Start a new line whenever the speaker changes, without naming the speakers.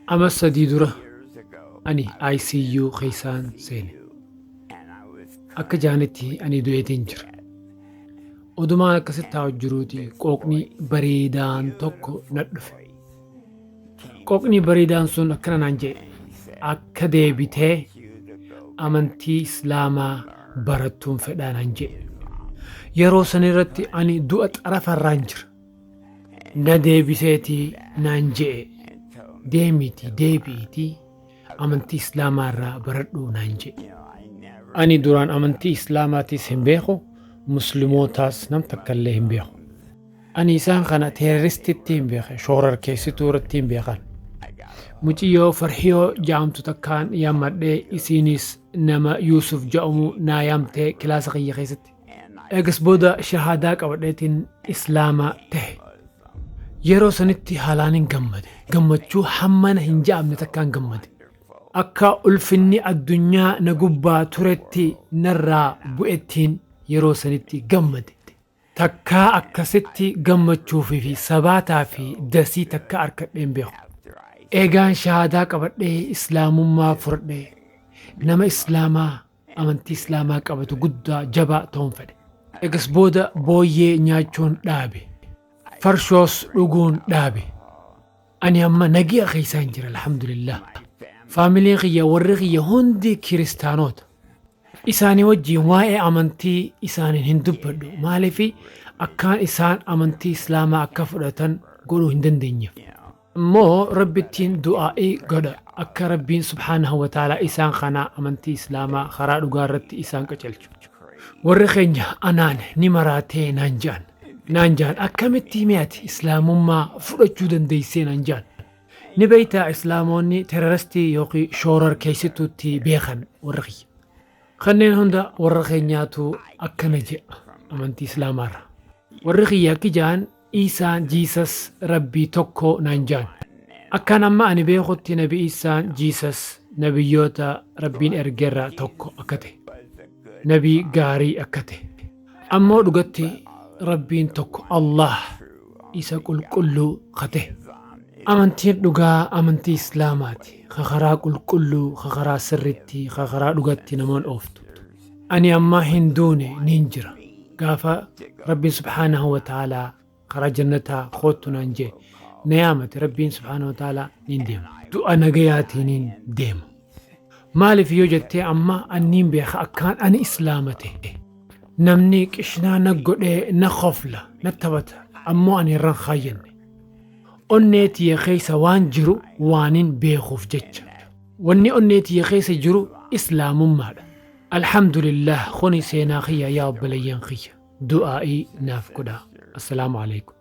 Ama 3 dura ani ICU keessaan seene. Akka jaanitti ani du'eetiin jira. Odumaan akkasitti taa'u jiruuti qooqni bareedaan tokko na dhufe. Qooqni bareedaan sun akkana naan jedhe: akka deebitee amantii Islaamaa barattuun fedhaa naan jedhe. Yeroo san irratti ani du'a xarafarraan jira. Na deebiseetii naan je'e, deemiitii deebi'iitii amantii Islaamaa irraa baradhuu naan je'e. Ani duraan amantii Islaamaatis hin beeku, Muslimootaas nam takka illee hin beeku. Ani isaan kana teeroristitti hin beeke, shoorarkeessituu irratti hin beekan. Muciyyoo Farhiyoo ja'amtu takkaan yaammadhee, isiinis nama Yuusuf ja'amu naa yaamtee kilaasa kiyya keessatti. Eegas booda shahaadaa qabadheetiin Islaama tahe. Yeroo sanitti haalaanin gammade. Gammachuu hammana hin ja'amne takkaan gammade. Akka ulfinni addunyaa na gubbaa turetti narraa bu'ettiin yeroo sanitti gammade. Takkaa akkasitti gammachuufi fi sabaataa fi dasii takka arkadhee hin beeku. Eegaan shahaadaa qabadhee Islaamummaa fudhadhee nama Islaamaa amantii Islaamaa qabatu guddaa jabaa ta'uun fedhe. Eegas booda booyyee nyaachuun dhaabe. Farshoos dhuguun dhaabe. Ani amma nagiya keessaan jira, alhamdulillah. Faamiliin kiyya, warri kiyya hundi kiristaanota. Isaanii wajjin waa'ee amantii isaaniin hin dubbadhu. Maaliif? Akkaan isaan amantii Islaamaa akka fudhatan godhuu hin dandeenyeef. Immoo Rabbittiin du'aa'ii godha, akka Rabbiin subhaanahu wa ta'ala isaan kana amantii Islaamaa karaa dhugaa irratti isaan qacelchu. Warri keenya anaan ni maraatee naan ja'an. Naan ja'an, akkamitti himi ati Islaamummaa fudhachuu dandeessee naan ja'an. Ni beektaa, Islaamoonni teroristii yookiin shoorarkeessituutti beekan warri kiyya. Kanneen hunda warra keenyaatu akkana jedha amantii Islaamaarra. Warri kiyya akki ja'an, Iisaan, Jesus, Rabbii tokko naan ja'an. Akkaan amma ani beekutti Nabi Iisaan, Jesus, nabiyyoota Rabbiin ergerraa tokko akka ta'e. Nabii gaarii akka ta'e. Ammoo dhugatti Rabbiin tokko, Allah isa qulqulluu ka ta'e. Amantiin dhugaa amantii Islaamaati. Ka karaa qulqulluu, ka karaa sirritti, ka karaa dhugatti namoon ooftu. Ani amma hin duune, niin jira. Gaafa Rabbiin subhaanahu wa ta'aalaa karaa jannataa koottu naan jee, na yaamate Rabbiin subhaanahu wa ta'aalaa, niin deema. Du'a nagayaatiiniin deema. Maaliif yoo jettee, amma anniin beeka akkaan ani Islaama ta'e. Namni qishnaa na godhee na kofla, na taphata, ammoo ani irran kaayyanne. Onnee tiyya keessa waan jiru waanin beekuuf jecha. Wanni onnee tiyya keessa jiru Islaamummaadha. Alhamdulillah, kuni seenaa kiyya. Yaa obboleeyyan kiyya, du'aa'ii naaf godhaa. Assalaamu alaikum.